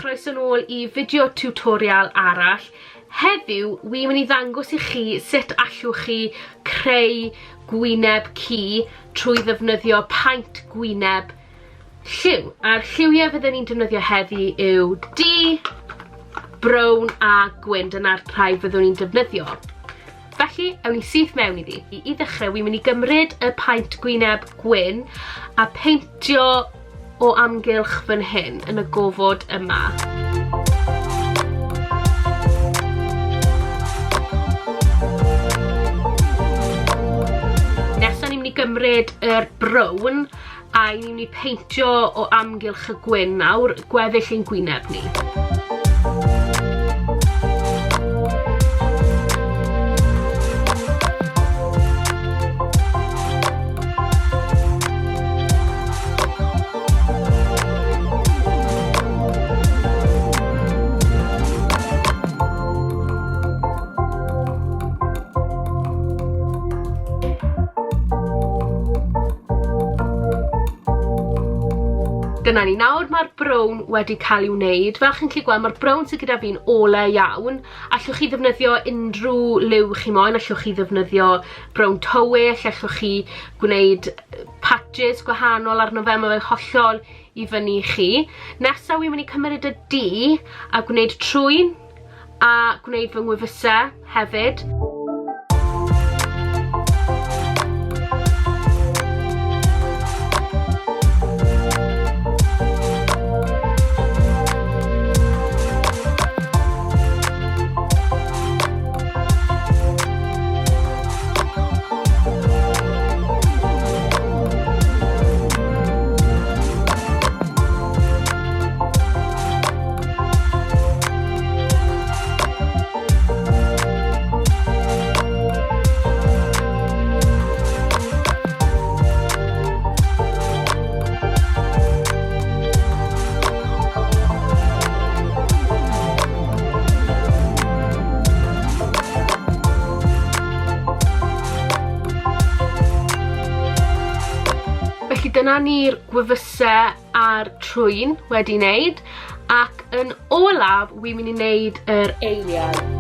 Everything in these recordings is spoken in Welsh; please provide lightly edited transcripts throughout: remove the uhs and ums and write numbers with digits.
chroeso nôl i fideo tutorial arall. Heddiw, wi'n mynd i ddangos i chi sut allwch chi creu gwyneb ci trwy ddefnyddio paent gwyneb lliw. A'r lliwiau fydden ni'n defnyddio heddi yw du, brown a gwyn. Dyna'r rhai fyddwn ni'n defnyddio. Felly, ewn ni syth mewn iddi. I ddechrau, wi'n mynd i gymryd y paent gwyneb gwyn a peintio o amgylch fan hyn, yn y gofod yma. Nesa ni'n mynd i gymryd yr brown a ni'n mynd i peintio o amgylch y gwyn nawr, gweddill ein gwyneb ni. Dyna ni, nawr mae'r brown wedi cael ei wneud. Fel chi'n gallu gweld, mae'r brown sydd gyda fi'n ole iawn. Allwch chi ddefnyddio unrhyw liw chi moyn, allwch chi ddefnyddio brown tywyll, allwch chi gwneud patches gwahanol arno fe, mae fe'n hollol i fyny i chi. Nesa wi'n mynd i cymryd y du a gwneud trwyn a gwneud fy ngwefusau hefyd. Felly dyna ni'r gwefusau a'r trwyn wedi wneud ac yn olaf wi'n mynd i wneud yr eiliau.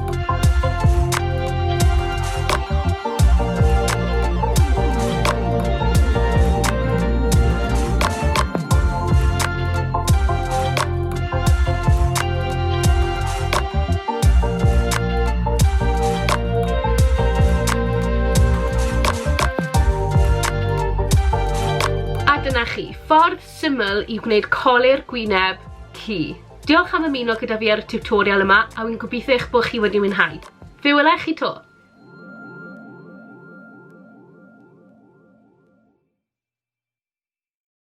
A dyna chi, ffordd syml i gwneud colur gwyneb ci. Diolch am ymuno gyda fi ar y tiwtorial yma a wi'n gobeithio eich bod chi wedi mwynhau. Fe wela i chi 'to!